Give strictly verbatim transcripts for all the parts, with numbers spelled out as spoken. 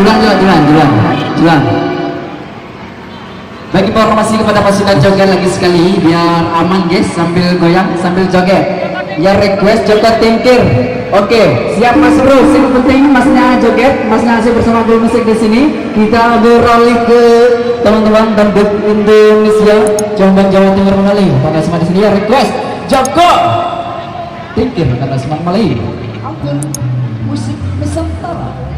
Duluan, duluan, duluan, duluan. Duluan. Bagi informasi kepada pasukan joget lagi sekali, biar aman, guys, sambil goyang, sambil joget. Ya, request joget tingkir. Oke, siap Mas Bro, sing penting Masnya joget, Masnya asik bersama grup musik di sini. Kita beralih ke teman-teman dangdut Indonesia, Jombang Jawa Timur kembali. Pada semua di sini ya, request Joko Tingkir karena semangat kembali. Anggun musik Nusantara.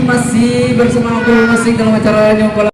Masih bersama Abdul Masih dalam acara Nyong Bola.